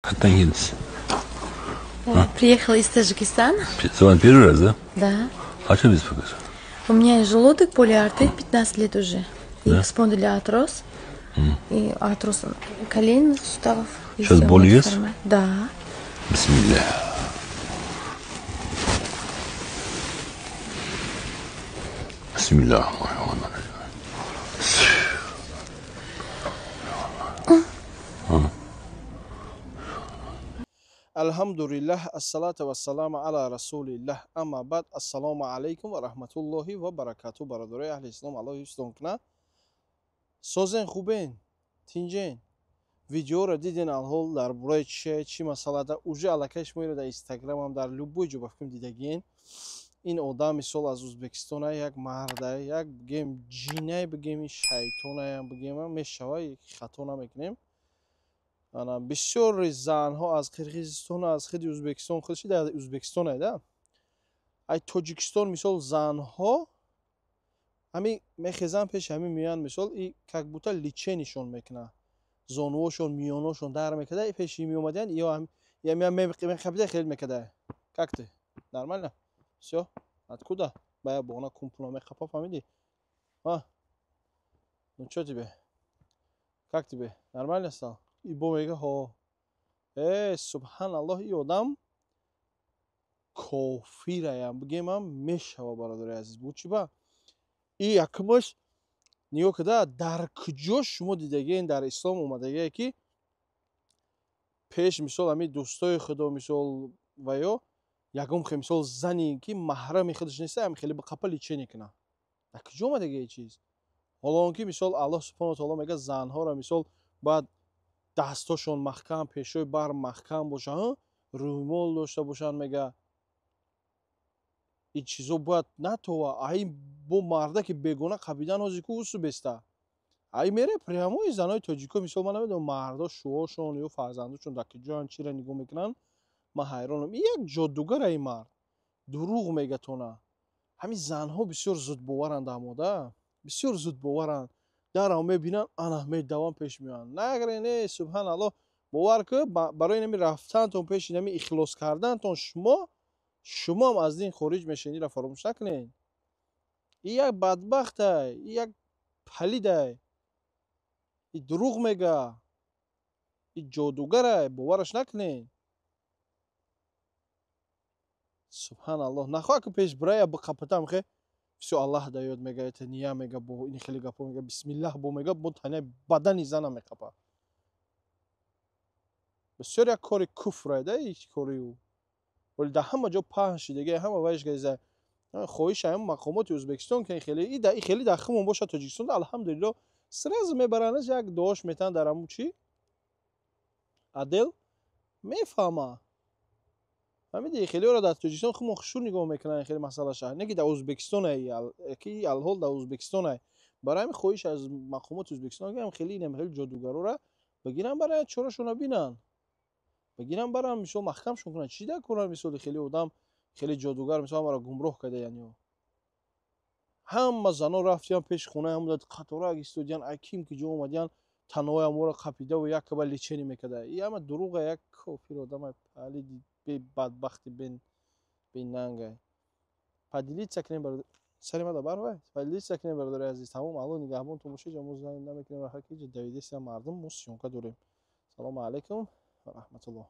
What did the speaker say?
Qayerdan keldingiz? Приехала из Таджикистана. С вами первый раз, да? Да. А что беспокоит? У меня желудок, полиартрит 15 лет уже. И Да? спондилоартроз. И артроз коленных суставов. И Сейчас всё, боль вот есть? нормально. Да. Бисмиллах. Бисмиллах. Алҳамдулиллаҳ, ассалату вассаламу ала расулиллаҳ, амма баъд, ассалому алайкум ва раҳматуллоҳи ва баракату. Бародарои аҳли ислом, Аллоҳ ҳифзтон кунад. Созен, хубен, тинҷен. Видеоро диден, алҳол дар бораи чие, чӣ масъалада, уже аллакай шумо иро дар инстаграмам, дар любой ҷо ба фикрам дидагиен. Ин одам мисол аз Ӯзбекистона, як марда, як бигем ҷинай, бигем шайтонаям, бигем мешава, хато намекунем. Ана бисёри занҳо аз Қирғизистон, аз худи Ӯзбекистон, худши дар Ӯзбекистон айда, ай Тоҷикистон мисол занҳо ҳами мехезан пеши ҳами меоянд, мисол и как будто лечение шон мекунад, зонуошон, миёношон дар мекарда, и пеши меомадиянд, ё мехапида, хел мекарда. Как ты, нормально всё? Откуда? Ба як бона кумпуна мехапа, фаҳмидӣ? А ну чё тебе, как тебе, нормально стал? И бо мега ҳо, э субҳаналлоҳ, и одам кофираям бигемам мешава. Бародари азиз, бу чӣ ба и якумаш нигоҳ када, дар куҷо шумо дидагиен, дар ислом омадагие, ки пеш мисол ҳами дӯстои худо мисол ва ё ягон хе мисол зани ки маҳрами худаш неста, ҳами хеле биқапа лечение кунад? Дар куҷо омадагие чиз? Ҳоло он ки мисол Аллоҳ субҳану таоло мегӯяд, занҳоро мисол бояд дастошон маҳкам, пешои бар маҳкам бошанд, рӯймол дошта бошанд, мега. Ин чизо бояд натова. Ай бо марда ки бегона қабидан ҳози ку усу беста, ай мере прямо и занои тоҷико. Мисол ман намедонам, мардо шуошон ё фарзандошон дар куҷоянд, чира нигоҳ мекунанд, ман ҳайронам. И як ҷодугар, ай мард дурӯғ мегатона. Ҳамин занҳо бисёр зудбоваранд, дамода, бисёр зудбоваранд. Дарам мебинанд, ана медаванд, пеш меоянд. Нагре, не, субҳаналлоҳ, бовар ку, барои нами рафтантон пеши нами ихлос кардантон шумоам аз дин хориҷ мешавед, инро фаромӯш накунед. И як бадбахтай, и як палидай, и дурӯғ мега, и ҷодугарай, бовараш накунед. Субҳаналлоҳ, нахоҳа ки пеш бирая биқапатам хе, всё Аллах даёт, мега, это не я, мега, бо ин хеле гапо мега, бисмиллаҳ бо мега, бо таня бадани зана меқапа. Бисёр як кори куфр да ҳеҷ кори ӯ, вале дар ҳама ҷо паҳн шидаги, ҳама вайш газа. Хоҳиш ҳам мақомоти Ӯзбекистон ки хеле и хеле дар хумон бошад. Тоҷикистон, алҳамдулилло, сразу мебаранаш, як дуош метаҳанд дар ҳамун чӣ отдел, мефаҳма, фаҳмиди? Хелеро дар Тоҷикистон хумон хушур нигоҳ мекунанд хеле масъалаша, не ки дар Ӯзбекистон, ки алҳол дар Ӯзбекистон. Барои ҳамин хоҳиш аз мақомоти Ӯзбекистон ки хеле инам хеле ҷодугарора бигиранд, барои чорашонро бинанд, бигиранд, барам мисол маҳкамшон кунанд. Чӣ дар кора мисоли хеле одам, хеле ҷодугар, мисол ҳамаро гумроҳ карда. Яъне ҳама зано рафтиян пеши хонаи ҳамуда, қаторак истодиян, аким ки ҷо омадиян, танои ҳаморо қапидаву якаба лечение мекарда. И ҳама дурӯға, як кофир одама, палиди бадбахти бенангай. Поделиться кунем, сари мада барвай, поделиться кунем, бародари азиз. Тамом, Аллоҳ нигаҳбонтон бошед. Ҷо мо намекунем, раха ки давидеста мардум, мо съёмка дорем. Салому алайкум ва раҳматуллоҳ.